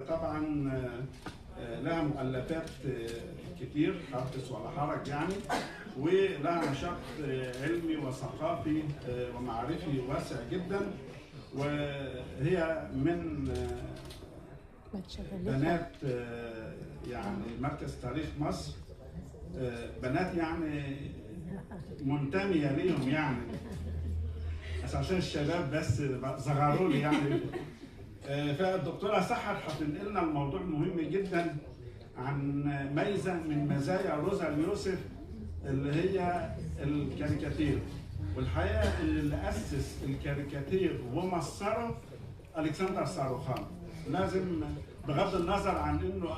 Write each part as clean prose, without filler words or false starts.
طبعا لها مؤلفات كتير حدث ولا حرج يعني، ولها نشاط علمي وثقافي ومعرفي واسع جدا، وهي من بنات يعني مركز تاريخ مصر، بنات يعني منتمية ليهم يعني، بس عشان الشباب بس صغروا لي يعني. فالدكتورة سحر هتنقلنا الموضوع مهم جدا عن ميزة من مزايا روزا اليوسف اللي هي الكاريكاتير. والحقيقة اللي أسس الكاريكاتير ومصره ألكسندر صاروخان، لازم بغض النظر عن إنه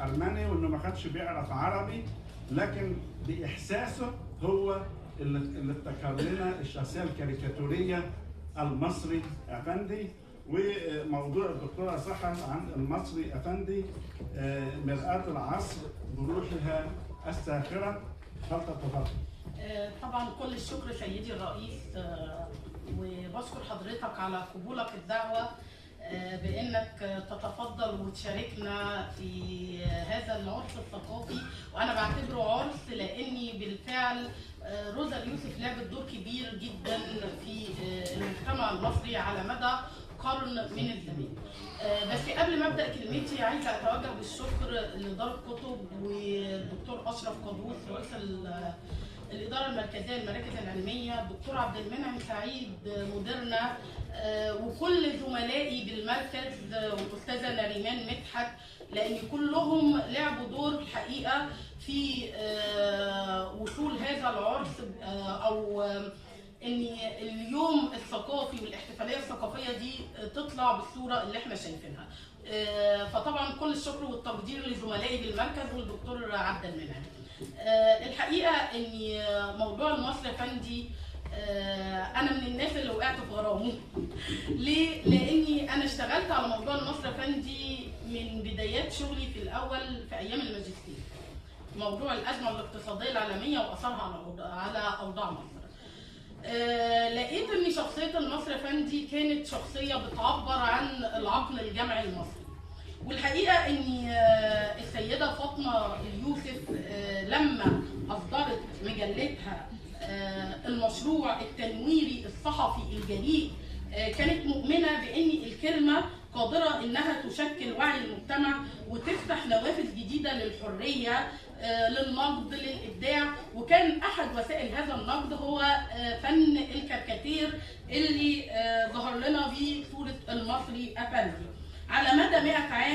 أرمني وإنه ما كانش بيعرف عربي، لكن بإحساسه هو اللي ابتكر لنا الشخصية الكاريكاتورية المصري أفندي. وموضوع الدكتورة سحر عن المصري أفندي مرآة العصر بروحها الساخرة. فلتتفضل. طبعا كل الشكر سيدي الرئيس، وبشكر حضرتك على قبولك الدعوة بانك تتفضل وتشاركنا في هذا العرس الثقافي، وانا بعتبره عرس لاني بالفعل روزا اليوسف لعبت دور كبير جدا في المجتمع المصري على مدى قرن من الزمان. بس قبل ما ابدا كلمتي عايزه اتوجه بالشكر لدار الكتب والدكتور اشرف قدوس رئيس الادارة المركزية للمراكز العلمية، الدكتور عبد المنعم سعيد مديرنا، وكل زملائي بالمركز، والاستاذه نريمان مدحت، لان كلهم لعبوا دور الحقيقة في وصول هذا العرس، او ان اليوم الثقافي والاحتفاليه الثقافية دي تطلع بالصورة اللي احنا شايفينها. فطبعا كل الشكر والتقدير لزملائي بالمركز والدكتور عبد المنعم. الحقيقة ان موضوع المصري افندي انا من الناس اللي وقعت في غرامة. ليه؟ لاني انا اشتغلت على موضوع المصري افندي من بدايات شغلي في الاول في ايام الماجستير، موضوع الازمة الاقتصادية العالمية واثرها على اوضاع مصر. لقيت ان شخصية المصري افندي كانت شخصية بتعبر عن العقل الجمعي المصري. والحقيقة ان السيدة فاطمه اليوسف لما اصدرت مجلتها المشروع التنويري الصحفي الجريء كانت مؤمنة بان الكلمة قادرة انها تشكل وعي المجتمع وتفتح نوافذ جديدة للحرية، للنقد، للابداع. وكان احد وسائل هذا النقد هو فن الكاريكاتير اللي ظهر لنا بصورة المصري افندي على مدى 100 عام.